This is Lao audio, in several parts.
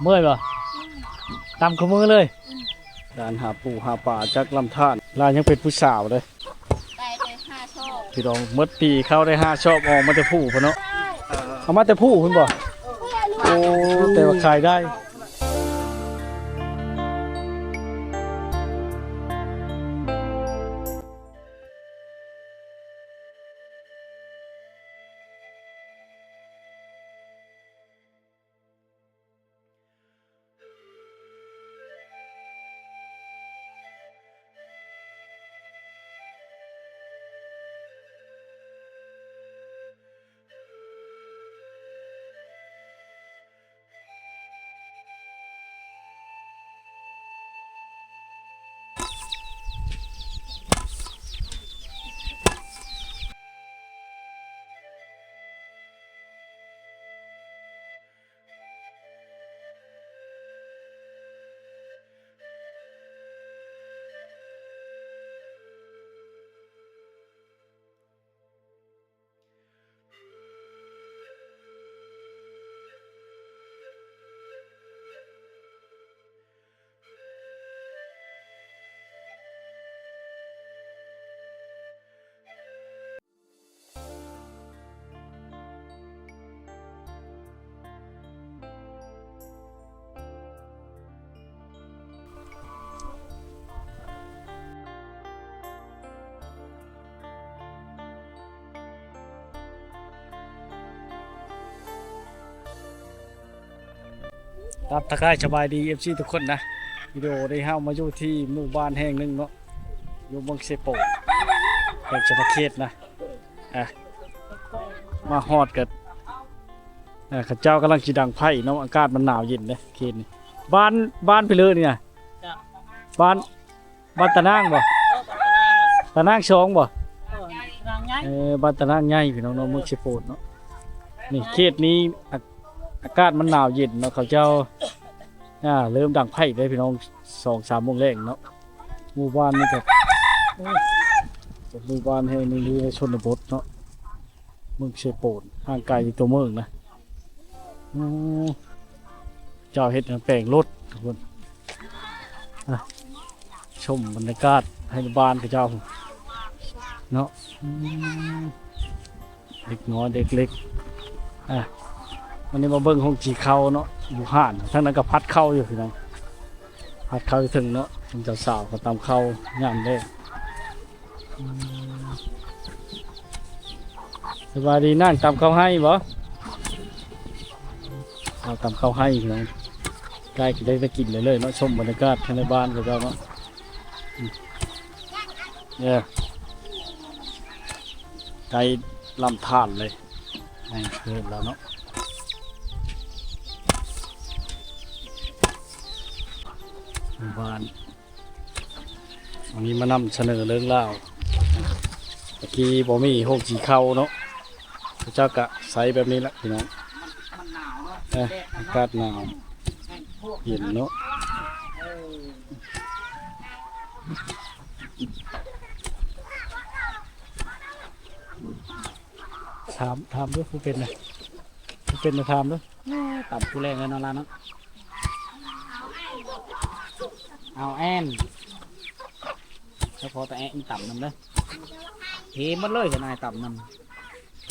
ເມື່ອຍບໍ່? ຕຳຄູ່ມື້ເລີຍ. ການຫາປູຫາປາຈາກລຳທານ ລາວຍັງເປັນຜູ້ສາວເດ້. ໄດ້ແຕ່ຫ້າຊອບ. ພີ່ນ້ອງ ໝົດປີເຂົ້າໄດ້ຫ້າຊອບ ອອກມາແຕ່ພູພຸ້ນເນາະ. ເອົາມາແຕ່ພູພຸ້ນບໍ່? ໂອ້ ແຕ່ວ່າຂາຍໄດ້. ຄັບ ທັກທາຍສະບາຍດີ ເອັຟຊີ ທຸກຄົນນະ. ວິດີໂອນີ້ເຮົາມາຢູ່ທີ່ໝູ່ບ້ານແຫ່ງໜຶ່ງເນາະ ຢູ່ເມືອງເຊໂປນ ແຂວງສະຫວັນນະເຂດນະ. ອ່ະ ມາຮອດກໍ ເອີ ເຂົາເຈົ້າກຳລັງຊິດັງໄຟເນາະ. ອາກາດມັນໜາວເຢັນເດ້ເຂດນີ້. ບ້ານ ບ້ານໄປເລີຍນີ້ນະ. ບ້ານ ບ້ານຕານາງບໍ່? ເອີ ບ້ານຕານາງ ຕານາງສອງບໍ່? ເອີ ຕານາງໃຫຍ່ ເອີ ບ້ານຕານາງໃຫຍ່ ພີ່ນ້ອງເນາະ ເມືອງເຊໂປນເນາະ. ນີ້ເຂດນີ້ ອາ ອາກາດມັນໜາວເຢັນເນາະ. ເຂົາເຈົ້າ ອ່າ ເລີ່ມດັງໄຟໄດ້ພີ່ນ້ອງ ສອງສາມໂມງແລງເນາະ. ໝູ່ບ້ານນີ້ກໍ ໂອ້ ເປັນໝູ່ບ້ານແຫ່ງໜຶ່ງຢູ່ໃນຊົນນະບົດເນາະ ເມືອງເຊໂປນ ຫ່າງໄກຈາກຕົວເມືອງນະ. ໂອ້ ເຈົ້າເຮັດຫຍັງແປງລົດທຸກຄົນ. ອ່ະ ຊົມບັນຍາກາດໃຫ້ບ້ານເຂົາເຈົ້າເນາະ. ອືມ ເດັກນ້ອຍເດັກເລັກ. ອ່ະ ວັນນີ້ມາເບິ່ງໂຮງຈີ່ເຂົ້າເນາະ ຢູ່ຮ້ານ ທາງນັ້ນກໍຜັດເຂົ້າຢູ່ພີ່ນ້ອງ ຜັດເຂົ້າຢູ່ເທິງເນາະ. ເປັນເຈົ້າສາວເຂົາຕຳເຂົ້າຍາມແລງ. ອືມ ສະບາຍດີ ນາງຕຳເຂົ້າໄຮ່ບໍ່? ເອົາຕຳເຂົ້າໄຮ່ພີ່ນ້ອງ ໃກ້ກໍໄດ້ ໄດ້ກິນເລີຍໆເນາະ. ຊົມບັນຍາກາດພາຍໃນບ້ານເຂົາເຈົ້າເນາະ. ອືມ ເອີ ໃກ້ລຳທານເລີຍ ໃນເຂດລາວເນາະ ໝູ່ບ້ານ. ວັນນີ້ມານຳສະເໜີເລື່ອງລາວ ຕະກີ້ບໍ່ມີໂຮງຈີ່ເຂົ້າເນາະ ເຂົາເຈົ້າກະໃຊ້ແບບນີ້ແຫຼະພີ່ນ້ອງ. ເອີ ອາກາດໜາວເຢັນເນາະ. ຖາມ ຖາມດູຜູ້ເປັນນະ ຜູ້ເປັນນະ ຖາມດູ. ຕຳຜູ້ແລກເລີຍເນາະ ຫຼານເນາະ. ເອົາແອນ ສະເພາະແຕ່ແອນຕຳນຳເດີ ເທໝົດເລີຍ ເຫັນອ້າຍຕຳນຳ.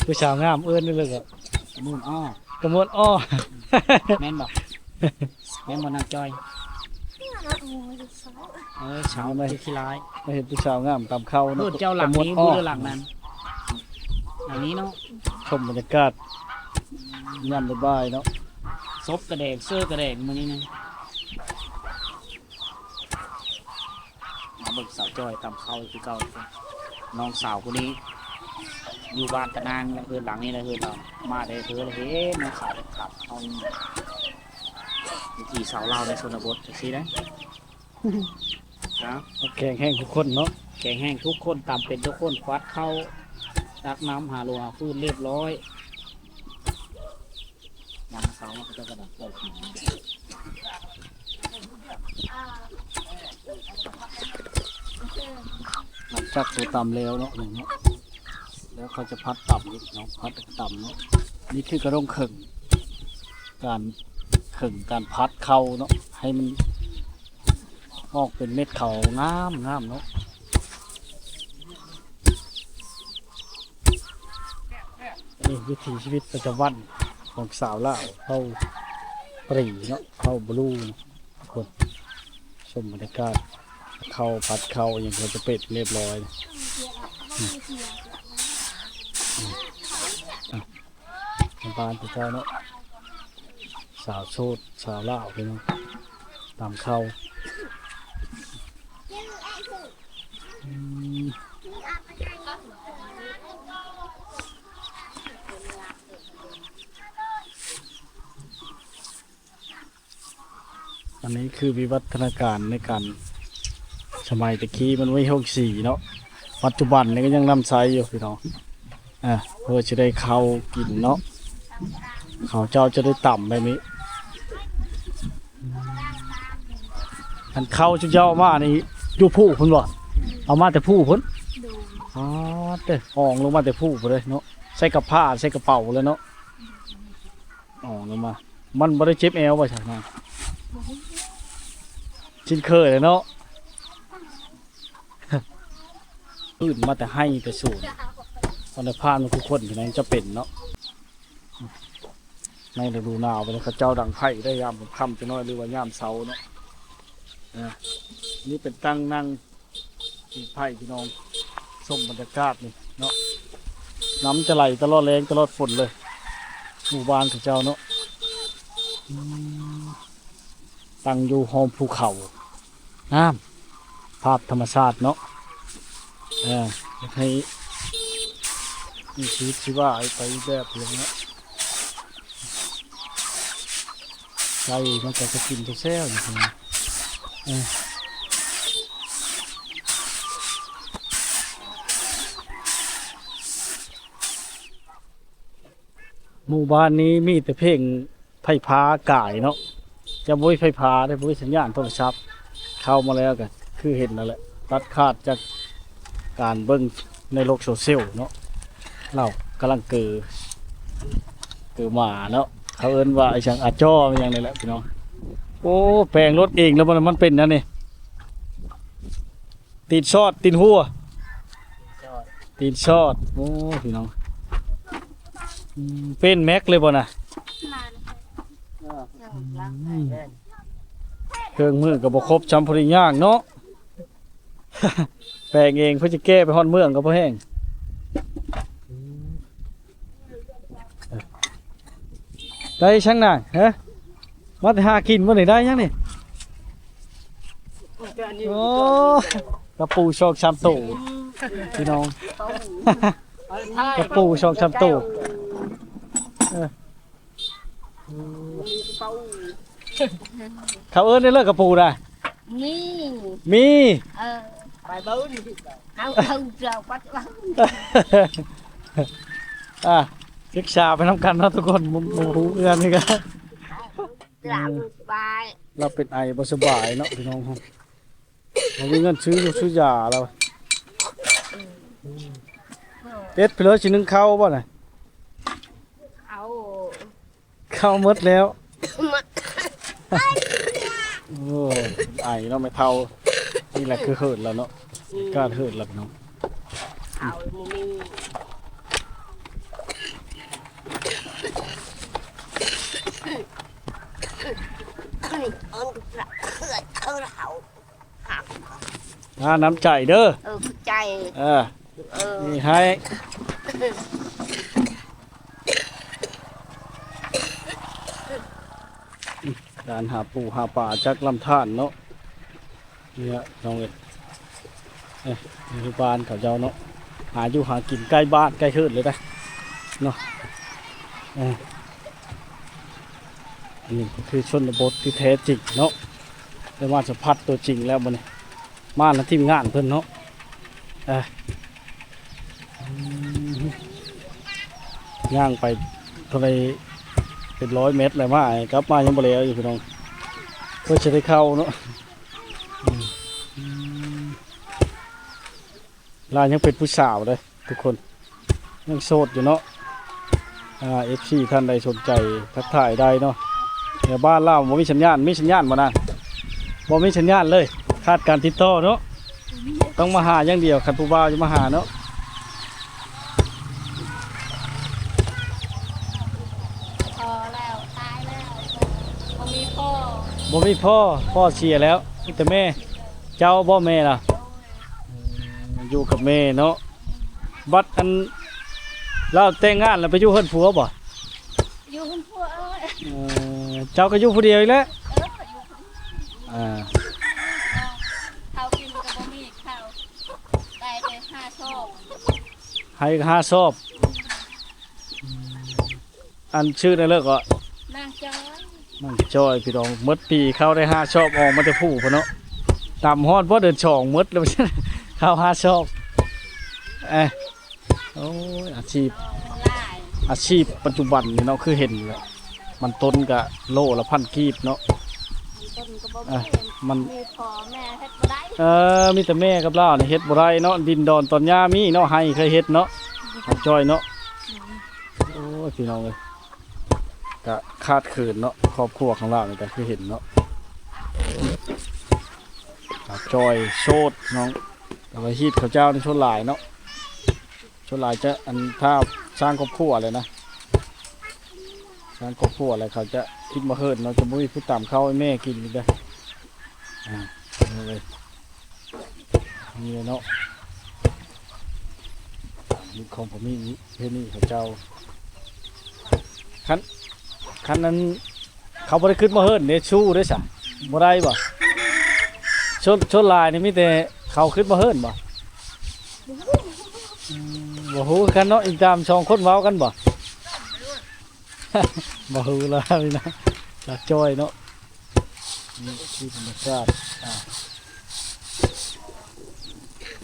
ຜູ້ສາວງາມເອີ້ນເລີຍກໍ ກະມວນອ້ອ ກະມວນອ້ອ ແມ່ນບໍ່? ແມ່ນບໍ່ນາງຈ້ອຍ? ເອີ ສາວ ມາ ຂີ້ຮ້າຍ ມາເຫັນຜູ້ສາວງາມຕຳເຂົ້າເນາະ. ເອີ ເຈົ້າ ຫຼັງນີ້ບໍ່ ຫຼືຫຼັງນັ້ນ? ຫຼັງນີ້ເນາະ. ຊົມບັນຍາກາດຍາມບ່າຍໆເນາະ. ສົບກະແດງ ເສື້ອກະແດງມື້ນີ້ນະ. ມາເບິ່ງສາວຈ້ອຍຕຳເຂົ້າຄືເກົ່າ. ນ້ອງສາວຜູ້ນີ້ຢູ່ບ້ານຕານາງ ເຮືອນຫຼັງນີ້ແຫຼະ ເຮືອນລາວ. ມາແຕ່ເຮືອນລະເຫັນນ້ອງສາວຕຳເຂົ້າ. ວິຖີສາວລາວໃນຊົນນະບົດຈັ່ງຊີ້ນະ. ເອົາ ແຂງແຮງທຸກຄົນເນາະ ແຂງແຮງທຸກຄົນ ຕຳເປັນທຸກຄົນ ຄວັດເຂົ້າ ຕັກນ້ຳ ຫາລົງຫາຟືນລຽບຮ້ອຍ. ຍາມເຊົ້າເຂົາເຈົ້າກໍດັງໄຟກິນ. ຫຼັງຈາກຕົວຕຳແລ້ວເນາະ ເນາະ ແລ້ວເຂົາຈະຜັດຕຳອີກເນາະ ຜັດຕຳເນາະ. ນີ້ຄືກະດົງເຄິ່ງ ການ ເຖິງການພັດເຂົ້າເນາະ ໃຫ້ມັນອອກເປັນເມັດເຂົ້າງາມໆເນາະ. ນີ້ວິຖີຊີວິດປະຈຳວັນຂອງຊາວລາວ ເຜົ່າປຣີເນາະ ເຜົ່າບລູ ທຸກຄົນ ຊົມບັນຍາກາດເຂົ້າ ພັດເຂົ້າ ອີ່ຫຍັງ ເຂົາຈະເປັດຮຽບຮ້ອຍ. ອືມ ອືມ ອືມ ແມ່ບ້ານເຂົາເຈົ້າເນາະ ສາວໂສດ ສາວລາວ ພີ່ນ້ອງ ຕຳເຂົ້າ. ອືມ ອັນນີ້ຄືວິວັດທະນາການໃນການ ສະໄໝແຕ່ກີ້ມັນມີໂຮງສີເນາະ ປັດຈຸບັນນີ້ກໍຍັງນຳໃຊ້ຢູ່ພີ່ນ້ອງ. ອ່າ ເພື່ອຊິໄດ້ເຂົ້າກິນເນາະ ເຂົາເຈົ້າຈະໄດ້ຕຳແບບນີ້. ອັນເຂົ້າຊຸມເຈົ້າເອົາມານີ້ຢູ່ພູພຸ້ນບໍ່? ເອົາມາແຕ່ພູພຸ້ນ? ໂດຍ. ອໍ ເຕີ ອອງລົງມາແຕ່ພູພຸ້ນເລີຍເນາະ ໃສ່ກະພ້າ ໃສ່ກະເປົາເລີຍເນາະ ອອງລົງມາ. ມັນບໍ່ໄດ້ເຈັບແອວບໍ່ຊັ້ນນະ? ຊິນເຄີຍແຫຼະເນາະ. ອື່ນມາແຕ່ໄຮ່ແຕ່ສວນ ເພາະໃນພານທຸກຄົນທີ່ນັ້ນຈະເປັນເນາະ. ໃນລະດູໜາວເວລາເຂົາເຈົ້າດັງໄຟໄດ້ຍາມຄ່ຳຈັກໜ້ອຍ ຫຼືວ່າຍາມເຊົ້າເນາະ. ອ່າ ນີ້ເປັນຕັ່ງນັ່ງ ຜິງໄຟພີ່ນ້ອງ ຊົມບັນຍາກາດນີ້ເນາະ. ນ້ຳຈະໄຫຼຕະຫຼອດແລ້ງຕະຫຼອດຝົນເລີຍ ໝູ່ບ້ານເຂົາເຈົ້າເນາະ. ອືມ ຕັ້ງຢູ່ຮ່ອມພູເຂົາ ງາມ ພາບທຳມະຊາດເນາະ. ເອີ ຢາກໃຫ້ມີຊີວິດຊີວາໄປອີກແບບໜຶ່ງເນາະ. ໄກ່ມັນກໍຈະກິນແຊວໆຢູ່. ເອີ ໝູ່ບ້ານນີ້ມີແຕ່ເພງໄຟຟ້າກາຍເນາະ ຈະບໍ່ມີໄຟຟ້າເດ້ ບໍ່ມີສັນຍານໂທລະສັບ. ເຂົ້າມາແລ້ວກໍຄືເຫັນນັ້ນແຫຼະ ຕັດຂາດຈາກການເບິ່ງໃນໂລກໂຊຊຽວເນາະ. ລາວກຳລັງເກີ ເກີໝາເນາະ ເຂົາເອີ້ນວ່າອີ່ຫຍັງ ອາຈໍ່ອີ່ຫຍັງນີ້ແຫຼະພີ່ນ້ອງ. ໂອ້ ແປງລົດເອງແລ້ວມັນ ມັນເປັນຫຍັງນີ້? ຕີນຊອດ ຕີນຮົ່ວ ຕີນຊອດ. ໂອ້ ພີ່ນ້ອງ ອືມ ເປັນແມັກເລີຍບໍ່ນະ? ອືມ ເຄື່ອງມືກໍບໍ່ຄົບ ຊ່ຳພໍໄດ້ຍ່າງເນາະ. ແປງເອງ ເພື່ອຈະແກ້ໄປຮອດເມືອງກໍບໍ່ແຫ້ງ. ໄດ້ຊ່າງນາງ ຮະ ມາແຕ່ຫາກິນບໍ່ນີ້ ໄດ້ຫຍັງນີ້? ໂອ້ ກະປູສອງສາມໂຕ ພີ່ນ້ອງ ກະປູສອງສາມໂຕ. ເອີ ເຂົາເອີ້ນໄດ້ເລີຍກະປູນະ? ມີ ມີ ເອີ ໄປເບິ່ງ ເຮົາ ເຮົາເຈົ້າປັດຈຸບັນ ອ່າ ສຶກສາໄປນຳກັນເນາະທຸກຄົນ ບໍ່ ບໍ່ຮູ້ຄືກັນນີ້ກະ ຫຼັບສະບາຍ ລາວເປັນໄອບໍ່ສະບາຍເນາະພີ່ນ້ອງ. ບໍ່ມີເງິນຊື້ຢູ່ຊື້ຢາແລ້ວ. ເຮັດເພິ່ນຊິໜຶ້ງເຂົ້າບໍ່ນະ? ເຂົ້າ ເຂົ້າໝົດແລ້ວ. ໝົດ ໂອ້ຍ ໄອເນາະແມ່ເຖົ້າ. ນີ້ແຫຼະຄືເຫີດແລ້ວເນາະ. ອືມ ການເຫີດແລ້ວເນາະ. ເຂົ້າບໍ່ມີ ເອົາ ເອົາ ເອົາ ອ່າ ນ້ຳໃຈເດີ. ເອີ ຂອບໃຈ ເອີ ເອີ ນີ້ໃຫ້ ການຫາປູຫາປາຈາກລຳທານເນາະ. ນີ້ລະນ້ອງເອີຍ ເອີ ນີ້ຄືບ້ານເຂົາເຈົ້າເນາະ ຫາຢູ່ຫາກິນໃກ້ບ້ານໃກ້ເຮືອນເລີຍນະເນາະ. ເອີ ອັນນີ້ກໍຄືຊົນນະບົດທີ່ແທ້ຈິງເນາະ ໄດ້ມາສຳຜັດຕົວຈິງແລ້ວມື້ນີ້ ມານຳທີມງານເພິ່ນເນາະ. ອ່າ ຍ່າງໄປເທົ່າໃດເປັນຮ້ອຍແມັດແລ້ວ ມາ ກັບມາຍັງບໍ່ແລ້ວຢູ່ພີ່ນ້ອງ ເພື່ອຈະໄດ້ເຂົ້າເນາະ. ອືມ ລາວຍັງເປັນຜູ້ສາວເດ້ທຸກຄົນ ຍັງໂສດຢູ່ເນາະ. ອ່າ ເອັຟຊີ ທ່ານໃດສົນໃຈທັກທາຍໄດ້ເນາະ. ແຖວບ້ານລາວບໍ່ມີສັນຍານ ມີສັນຍານບໍ່ນາງ? ບໍ່ມີສັນຍານເລີຍ ຂາດການຕິດຕໍ່ເນາະ ຕ້ອງມາຫາຢ່າງດຽວ ຄັນຜູ້ບ່າວຈະມາຫາເນາະ. ພໍແລ້ວ ຕາຍແລ້ວ ບໍ່ມີພໍ່ ບໍ່ມີພໍ່ ພໍ່ເສຍແລ້ວ ມີແຕ່ແມ່. ເຈົ້າບໍ່ແມ່ລະ? ໂດຍ ອືມ ຢູ່ກັບແມ່ເນາະ. ບັດອັນລາວແຕ່ງງານແລ້ວໄປຢູ່ເຮືອນຜົວບໍ່? ຢູ່ເຮືອນຜົວ. ເອີ ເຈົ້າກໍຢູ່ຜູ້ດຽວອີກແລ້ວ? ເອີ ຢູ່ຜູ້ດຽວ. ອ່າ ເຂົ້າກິນກໍບໍ່ມີ ເຂົ້າໄດ້ແຕ່ຫ້າຊອບ ໃຫ້ຫ້າຊອບ. ອັນຊື່ແນວເລີກກໍ ນາງຈອຍ ນາງຈອຍ ພີ່ນ້ອງ. ໝົດປີເຂົ້າໄດ້ຫ້າຊອບ ອອກມາແຕ່ຜູ້ພຸ້ນເນາະ. ຕຳຮອດບໍ່ເດືອນສອງ ໝົດແລ້ວ ເຂົ້າຫ້າຊອບ. ເອີ ໂອ້ຍ ອາຊີບ ອາຊີບປັດຈຸບັນນີ້ເນາະ ຄືເຫັນແຫຼະ ມັນຕົ້ນກະໂລລະພັນກີບເນາະ. ມັນຕົ້ນກໍບໍ່ມີ ເອີ ມັນມີພໍ່ແມ່ເຮັດບໍ່ໄດ້. ເອີ ມີແຕ່ແມ່ກັບລາວນີ້ເຮັດບໍ່ໄດ້ເນາະ. ດິນດອນຕອນຫຍ້າມີເນາະ ໄຮ່ເຄີຍເຮັດເນາະ ເຮົາຈ້ອຍເນາະ. ໂອ້ຍ ພີ່ນ້ອງເອີຍ ກະຂາດເຂີນເນາະ ຄອບຄົວຂອງລາວນີ້ກະຄືເຫັນເນາະ. ອ່າ ຈອຍໂສດເນາະ ແຕ່ວ່າຮີດເຂົາເຈົ້ານີ້ໂສດຫຼາຍເນາະ ໂສດຫຼາຍຈະ ອັນ ຖ້າສ້າງຄອບຄົວແລ້ວນະ ສ້າງຄອບຄົວແລ້ວເຂົາຈະຄິດມາເຮີດເນາະ ຈະບໍ່ມີຜູ້ຕຳເຂົ້າໃຫ້ແມ່ກິນອີກເດີ. ອ່າ ເອົາເລີຍ ນີ້ເນາະ ມີຂອງພໍ່ມີປະເພດນີ້ເຂົາເຈົ້າ. ຄັນ ຄັນນັ້ນເຂົາບໍ່ໄດ້ຂຶ້ນມາເຮີດເດ້ ສູ້ເດ້ຊະ ບໍ່ໄດ້ບໍ່? ສ່ວນ ສ່ວນຫຼາຍນີ້ມີແຕ່ເຂົາຂຶ້ນມາເຮີດບໍ່? ອືມ ບໍ່ຮູ້ຄືກັນເນາະ ອີງຕາມສອງຄົນເວົ້າກັນບໍ່? ບໍ່ຮູ້ລະພີ່ນ້ອງ ຈາກຈ້ອຍເນາະ. ນີ້ຄືທຳມະຊາດ ອ່າ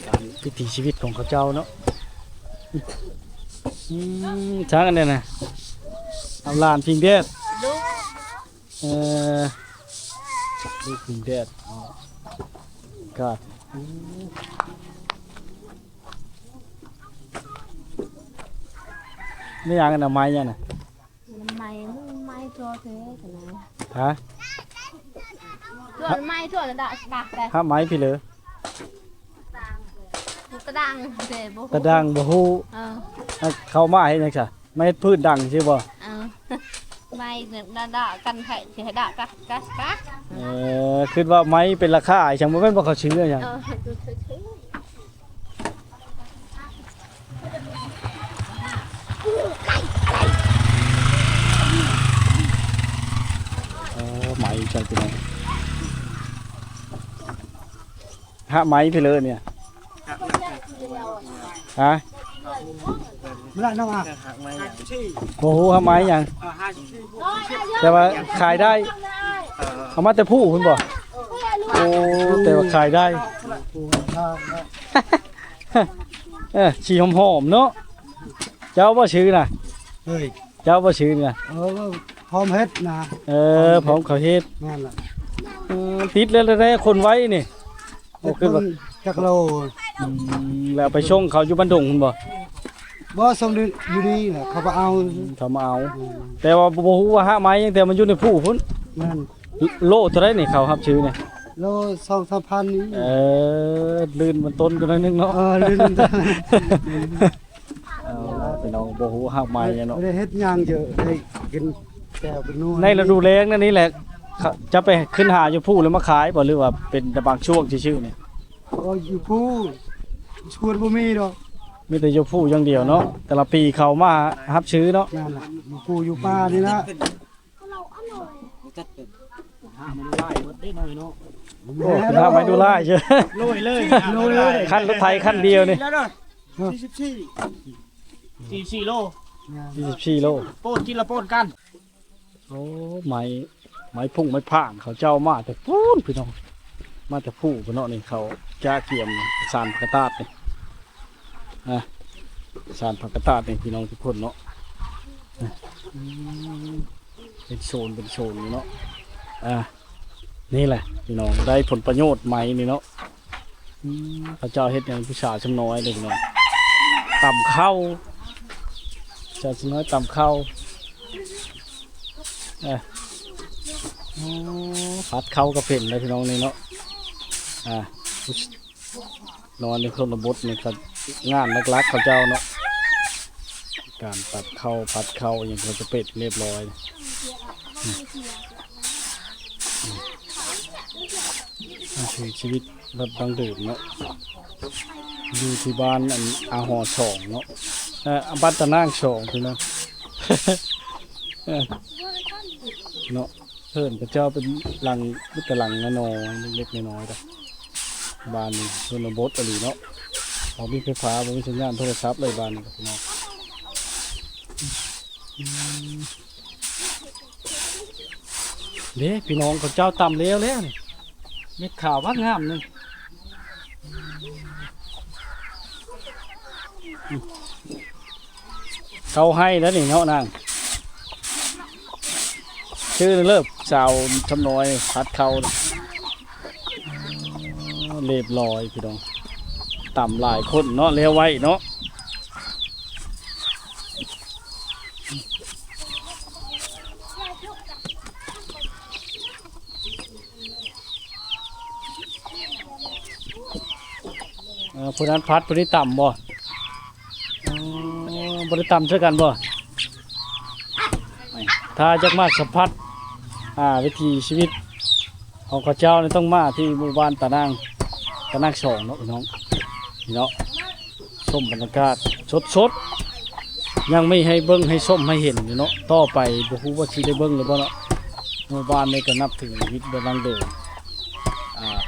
ຕາມວິຖີຊີວິດຂອງເຂົາເຈົ້າເນາະ. ອືມ ທາງອັນນັ້ນນະ ເອົາຫຼານພິງແດດ ເອີ ລູກພິງແດດ ອາກາດ ອືມ ແມ່ນຫຍັງອັນນະ ໄມ້ຫຍັງນະ? ໄມ້ ໄມ້ຕົວເທກະນະ ຮະ? ຕົວໄມ້ຕົວນະດະກະແຕ່ ຮະ ໄມ້ພີເລີ ກະດັງເດບໍ່ ກະດັງບໍ່ຮູ້. ເອີ ອາ ເຂົາມາເຮັດຫຍັງຊະ? ມາເຮັດພື້ນດັງຊື່ບໍ່? ເອີ ໄມ້ນະດະກັນໃຫ້ ຊິໃຫ້ດະກະ ກະ ກະ ເອີ ຄິດວ່າໄມ້ເປັນລາຄາອີຫຍັງ ບໍ່ແມ່ນບໍ່ ເຂົາຊື່ຫຍັງ? ເອີ ເອີ ໄມ້ຈັງ ພີ່ນ້ອງ ຮະ ໄມ້ພີເລີນີ້ ຮະ ບໍ່ຮູ້ຮະ ໄມ້ຫຍັງ ແຕ່ວ່າຂາຍໄດ້ ເອົາມາແຕ່ພູພຸ້ນບໍ່? ໂອ້ ແຕ່ວ່າຂາຍໄດ້ ເອີ ສີຫອມໆເນາະ. ເຈົ້າບໍ່ຊື່ນະ? ເອີຍ ເຈົ້າບໍ່ຊື່ນະ? ເອີ ພ້ອມເຮັດນະ ເອີ ພ້ອມເຂົາເຮັດ ແມ່ນລະ. ເອີ ຕິດແລ້ວແຫຼະ ຄົນໄວນີ້ ໂອ້ ຄືວ່າຈັກໂລ ອືມ ແລ້ວໄປສົ່ງເຂົາຢູ່ບ້ານດົງພຸ້ນບໍ່? ບໍ່ ສົ່ງຢູ່ນີ້ແຫຼະ ເຂົາມາເອົາ ອືມ ເຂົາມາເອົາ ແຕ່ວ່າບໍ່ຮູ້ວ່າຮະໄມ້ຫຍັງ ແຕ່ມັນຢູ່ໃນພູພຸ້ນ ແມ່ນ. ໂລເທົ່າໃດນີ້ ເຂົາຮັບຊື້ນີ້? ໂລສອງສາມພັນນີ້ ເອີ ລື່ນມັນຕົ້ນກໍໜ້ອຍໜຶ່ງເນາະ ເອີ ລື່ນມັນຕົ້ນ ເອົາ ພີ່ນ້ອງ ບໍ່ຮູ້ຮະໄມ້ຫຍັງເນາະ ບໍ່ໄດ້ເຮັດຫຍັງເຍອະ ໄດ້ກິນແຈ່ວກິນນົວ. ໃນລະດູແລ້ງນັ້ນນີ້ແຫຼະ ຈະໄປຂຶ້ນຫາຢູ່ພູແລ້ວມາຂາຍບໍ່ ຫຼືວ່າເປັນແຕ່ບາງຊ່ວງຊື່ໆນີ້? ໂອ້ຍ ຢູ່ພູ ສວນບໍ່ມີດອກ ມີແຕ່ຢູ່ພູຢ່າງດຽວເນາະ ແຕ່ລະປີເຂົາມາຮັບຊື້ເນາະ ນັ້ນລະ ຢູ່ພູຢູ່ປ່ານີ້ລະ. ໂອ້ ຂຶ້ນຫາໄມ້ດູຫຼາຍເຊີ ໂລຍເລີຍ ໂລຍເລີຍ ຄັນລົດໄຖຄັນດຽວນີ້ ສີ່ສິບສີ່ ສີ່ສິບສີ່ໂລ ສີ່ສິບສີ່ໂລ ໂປນກິນລະໂປນກັນ. ໂອ້ ໄມ້ ໄມ້ພຸ້ງໄມ້ຜາງ ເຂົາເຈົ້າມາແຕ່ພຸ້ນພີ່ນ້ອງ ມາແຕ່ພູພຸ້ນເນາະ ນີ້ເຂົາຈະກຽມສານຜັກກະຕາດນີ້ ອ່າ ສານຜັກກະຕາດນີ້ພີ່ນ້ອງທຸກຄົນເນາະ ອືມ ເປັນໂຊນເປັນໂຊນຢູ່ເນາະ ອ່າ ນີ້ແຫຼະພີ່ນ້ອງ ໄດ້ຜົນປະໂຫຍດໄມ້ນີ້ເນາະ. ອືມ ເຂົາເຈົ້າເຮັດຫຍັງ ຜູ້ສາວຊຳນ້ອຍເດ້ພີ່ນ້ອງ ຕຳເຂົ້າ ຜູ້ສາວຊຳນ້ອຍຕຳເຂົ້າ ເອີ ຕ ອໍ ຜັດເຂົ້າກໍເປັນເດ້ພີ່ນ້ອງນີ້ເນາະ. ອ່າ ນອນໃນຊົນນະບົດນີ້ ກໍງານຫຼັກໆເຂົາເຈົ້າເນາະ ການຕັກເຂົ້າ ຜັດເຂົ້າ ອີ່ຫຍັງ ເຂົາຈະເປັນຮຽບຮ້ອຍ. ອືມ ອືມ ວິຖີຊີວິດແບບດັ້ງເດີມເນາະ ຢູ່ທີ່ບ້ານອັນ ອາຫໍສອງເນາະ ເອີ ບ້ານຕານາງສອງພຸ້ນນະ ເອີ ເນາະ. ເຮືອນເຂົາເຈົ້າເປັນຫຼັງ ມີແຕ່ຫຼັງນ້ອຍໆ ເລັກໆ ນ້ອຍໆ ເດ້. ບ້ານນີ້ຊົນນະບົດອີ່ຫຼີເນາະ ບໍ່ມີໄຟຟ້າ ບໍ່ມີສັນຍານໂທລະສັບເລີຍ ບ້ານນີ້ພີ່ນ້ອງ. ເດ້ ພີ່ນ້ອງ ເຂົາເຈົ້າຕຳແລ້ວແລ້ວນີ້ ເມັດຂາວບັກງາມໜຶ່ງ. ເຂົ້າໄຮ່ແລ້ວນີ້ເນາະນາງ ຊື່ເລີບສາວຊຳນ້ອຍຜັດເຂົ້າ ຮຽບຮ້ອຍພີ່ນ້ອງ. ຕຳຫຼາຍຄົນເນາະ ແລ້ວໄວເນາະ. ເອີ ຜູ້ນັ້ນຜັດ ຜູ້ນີ້ຕຳບໍ່? ອໍ ບໍ່ໄດ້ຕຳໃສ່ກັນບໍ່? ຖ້າຢາກມາສຳຜັດ ອ່າ ວິຖີຊີວິດຂອງເຂົາເຈົ້ານີ້ ຕ້ອງມາທີ່ໝູ່ບ້ານຕານາງ ຕານາງສອງເນາະ ພີ່ນ້ອງ ນີ້ເນາະ. ຊົມບັນຍາກາດສົດໆ ຍັງມີໃຫ້ເບິ່ງ ໃຫ້ຊົມ ໃຫ້ເຫັນຢູ່ເນາະ. ຕໍ່ໄປບໍ່ຮູ້ວ່າຊິໄດ້ເບິ່ງຫຼືບໍ່ເນາະ. ໝູ່ບ້ານນີ້ກໍນັບຖືວິດແບບດັ້ງເດີມ ອ່າ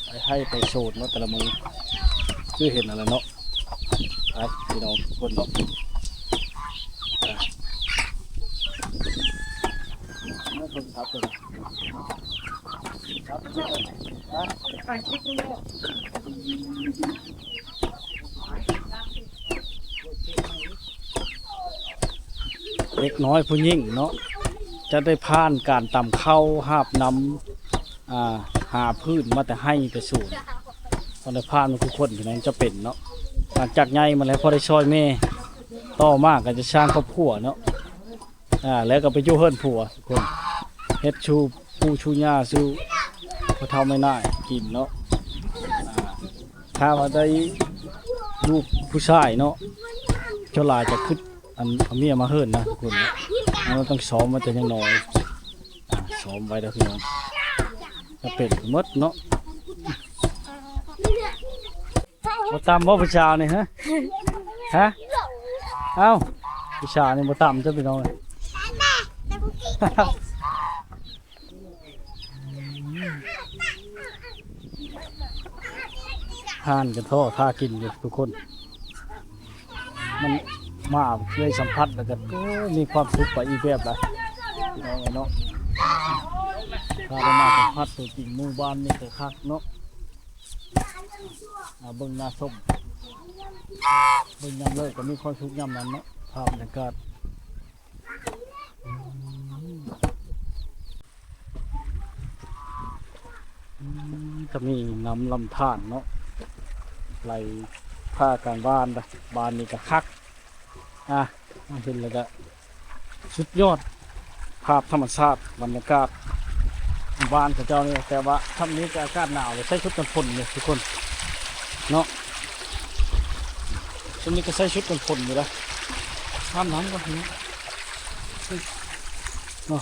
ໄປໄຮ່ໄປສວນເນາະ ແຕ່ລະມື້ ຄືເຫັນຫັ້ນແຫຼະເນາະ. ໄປພີ່ນ້ອງທຸກຄົນເນາະ ອ່າ ເບິ່ງຄັບເບິ່ງ ເດັກນ້ອຍຜູ້ຍິງເນາະ ຈະໄດ້ຜ່ານການຕຳເຂົ້າ ຫາບນ້ຳ ອ່າ ຫາພື້ນມາແຕ່ໄຮ່ແຕ່ສວນ ຕ້ອງໄດ້ຜ່ານໝົດທຸກຄົນ ພີ່ນ້ອງ ຈະເປັນເນາະ. ຫຼັງຈາກໃຫຍ່ມາແລ້ວ ພໍໄດ້ຊ່ອຍແມ່ ຕໍ່ມາກໍຈະສ້າງຄອບຄົວເນາະ. ອ່າ ແລ້ວກໍໄປຢູ່ເຮືອນຜົວທຸກຄົນ ເຮັດສູ່ປູ່ຊູຍ່າສູ່ພໍ່ເຖົ້າແມ່ນ້ອຍກິນເນາະ. ອ່າ ຖ້າວ່າໄດ້ລູກຜູ້ຊາຍເນາະ ສ່ວນຫຼາຍຈະຄຶດອັນເອົາເມຍມາເຮືອນນະທຸກຄົນເນາະ. ເຮົາຕ້ອງຊ້ອມມາແຕ່ຍັງນ້ອຍ ອ່າ ຊ້ອມໄວ້ເດີພີ່ນ້ອງ ຈະເປັນໝົດເນາະ. ບໍ່ຕຳບໍ່ຜູ້ສາວນີ້ ຮະ? ຮະ? ເອົ້າ ຜູ້ສາວນີ້ບໍ່ຕຳຈ້ະພີ່ນ້ອງເອີຍ. ຫ່ານກັນທໍ່ຖ້າກິນຢູ່ທຸກຄົນ ມັນມາໄດ້ສຳຜັດແລ້ວກໍ ໂອ້ ມີຄວາມສຸກໄປອີກແບບລະ ພີ່ນ້ອງເອີຍເນາະ. ຖ້າໄດ້ມາສຳຜັດຕົວຈິງໝູ່ບ້ານນີ້ກໍຄັກເນາະ. ອ່າ ເບິ່ງໜ້າຊົມ ເບິ່ງຍາມເລີກກໍມີຄວາມສຸກຍາມນັ້ນເນາະ ພາບບັນຍາກາດ. ອືມ ກໍມີນ້ຳລຳທານເນາະ ໄຫຼຜ່າກາງບ້ານ ບ້ານນີ້ກໍຄັກ. ອ່າ ມາເຫັນແລ້ວກະສຸດຍອດ ພາບທຳມະຊາດ ບັນຍາກາດບ້ານເຂົາເຈົ້ານີ້. ແຕ່ວ່າຊ່ຳນີ້ກະອາກາດໜາວເລີຍ ໃສ່ຊຸດກັນຝົນເລີຍທຸກຄົນເນາະ. ຊ່ຳນີ້ກະໃສ່ຊຸດກັນຝົນຢູ່ເດ້. ອາບນ້ຳກ່ອນເນາະ ເນາະ.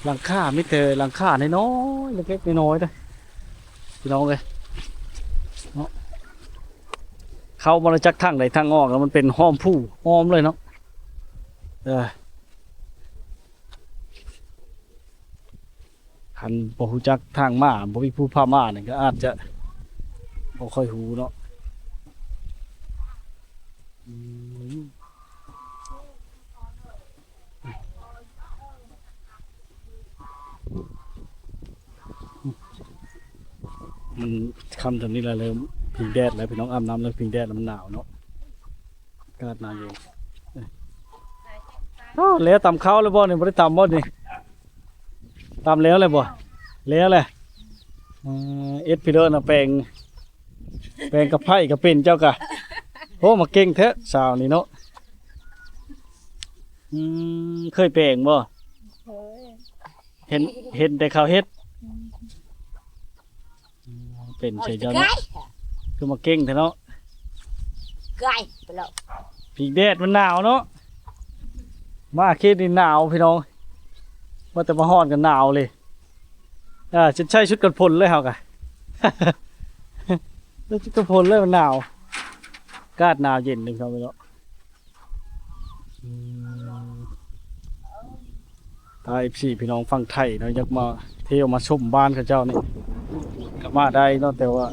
ຫຼັງຄາມີແຕ່ຫຼັງຄານ້ອຍໆ ເລັກໆ ນ້ອຍໆ ເດ້ພີ່ນ້ອງເອີຍເນາະ. ເຂົ້າບໍ່ໄດ້ຈັກທາງໃດທາງອອກ ແລ້ວມັນເປັນຫ້ອມພູອ້ອມເລີຍເນາະ. ເອີ ຄັນບໍ່ຮູ້ຈັກທາງມາ ບໍ່ມີຜູ້ພາມານີ້ ກໍອາດຈະບໍ່ຄ່ອຍຮູ້ເນາະ. ອືມ ມັນຄ່ຳຊ່ຳນີ້ລະ ເລີ່ມພິງແດດແລ້ວພີ່ນ້ອງ. ອາບນ້ຳແລ້ວພິງແດດແລ້ວ ມັນໜາວເນາະ ອາກາດໜາວເຢັນ. ໂອ້ ແລ້ວຕຳເຂົ້າແລ້ວບໍ່ນີ້? ບໍ່ໄດ້ຕຳບໍ່ນີ້? ຕຳແລ້ວແລ້ວບໍ່? ແລ້ວແຫຼະ. ເອີ ເອັດພີເລີນະ ແປງ ແປງກັບໄພ້ກໍເປັນເຈົ້າກະ. ໂອ້ ມາເກັ່ງແທ້ສາວນີ້ເນາະ. ອືມ ເຄີຍແປງບໍ່? ເຄີຍ. ເຫັນ ເຫັນແຕ່ເຂົາເຮັດ. ເປັນໃສ່ເຈົ້າເນາະ ຄືມາເກັ່ງແທ້ເນາະ. ກາຍໄປແລ້ວ ພິກແດດມັນໜາວເນາະ. ມາເຂດນີ້ໜາວພີ່ນ້ອງ ວ່າແຕ່ມາຮອດກໍໜາວເລີຍ. ອ່າ ຈົນໃສ່ຊຸດກັນຝົນເລີຍເຮົາກະ ໃສ່ຊຸດກັນຝົນເລີຍ ມັນໜາວ. ອາກາດໜາວເຢັນເດ້ພີ່ນ້ອງເນາະ. ອືມ ຖ້າເອັຟຊີພີ່ນ້ອງຝັ່ງໄທເນາະ ຢາກມາທ່ຽວມາຊົມບ້ານເຂົາເຈົ້ານີ້ ກໍມາໄດ້ເນາະ ແຕ່ວ່າ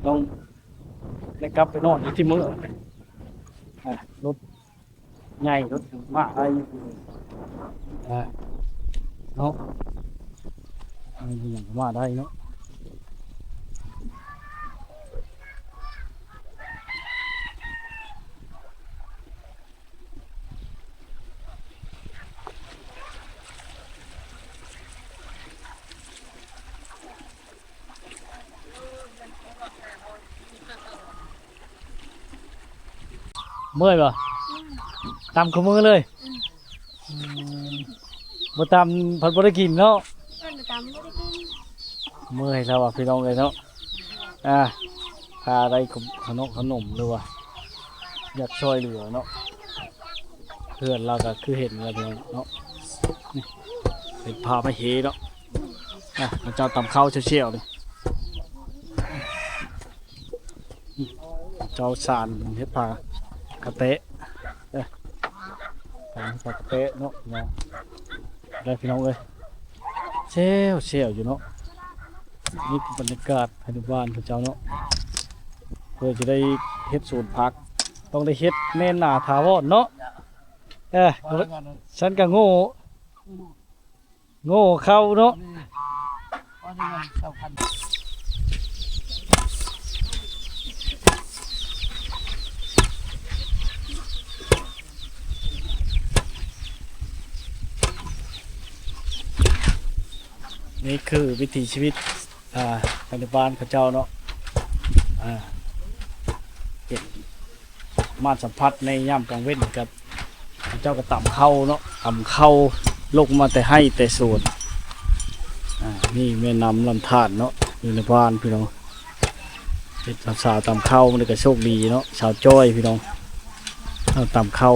ຕ້ອງໄດ້ກັບໄປນອນຢູ່ທີ່ເມືອງ. ອ່າ ລົດໃຫຍ່ ລົດມາໄດ້ຢູ່ ອ່າ ເນາະ ມັນຫຍັງກໍມາໄດ້ເນາະ. ເມື່ອຍບໍ່? ຕຳຄູ່ມື້ເລີຍ. ອືມ ບໍ່ຕຳພັດບໍ່ໄດ້ກິນເນາະ. ເອີ ບໍ່ຕຳບໍ່ໄດ້ກິນ. ເມື່ອຍແລ້ວວ່າພີ່ນ້ອງເອີຍເນາະ. ອ່າ ຖ້າໄດ້ຂະໜົມ ຂະໜົມ ຫຼືວ່າຢາກຊ່ອຍເຫຼືອເນາະ ເພື່ອນລາວກໍຄືເຫັນແລ້ວເນາະ. ນີ້ເປັນຜ້າໄມ້ເຮເນາະ. ອ່າ ເຈົ້າຕຳເຂົ້າສ່ຽວໆນີ້ ເຈົ້າສານເຮັດຜ້າກະແຕະ ເອີ ສານເຮັດຜ້າກະແຕະເນາະ. ໄດ້ພີ່ນ້ອງເອີຍ ແຊວໆຢູ່ເນາະ. ນີ້ຄືບັນຍາກາດພາຍໃນບ້ານເຂົາເຈົ້າເນາະ. ເພື່ອຈະໄດ້ເຮັດສວນຜັກ ຕ້ອງໄດ້ເຮັດແມ່ນໜ້າຖາວອນເນາະ. ເອີ ຊັ້ນກະໂງ່ ໂງ່ເຂົ້າເນາະ. ນີ້ຄືວິຖີຊີວິດ ອ່າ ພາຍໃນບ້ານເຂົາເຈົ້າເນາະ. ອ່າ ເປັນ ມາສຳຜັດໃນຍາມກາງເວັນກັບເຂົາເຈົ້າກໍຕຳເຂົ້າເນາະ ຕຳເຂົ້າລົງມາແຕ່ໄຮ່ແຕ່ສວນ. ອ່າ ນີ້ແມ່ນ້ຳລຳທານເນາະ ຢູ່ໃນບ້ານພີ່ນ້ອງ. ເຮັດສາວຕຳເຂົ້າ ມື້ນີ້ກໍໂຊກດີເນາະ ສາວຈ້ອຍພີ່ນ້ອງ ເອົາຕຳເຂົ້າ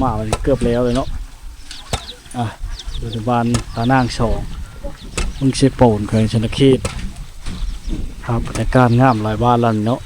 ມາ ມັນເກືອບແລ້ວເລີຍເນາະ. ອ່າ ຢູ່ໃນບ້ານຕານາງສອງ ເມືອງເຊໂປນ ແຂວງສະຫວັນນະເຂດ. ພາບບັນຍາກາດງາມຫຼາຍບ້ານລະເນາະ.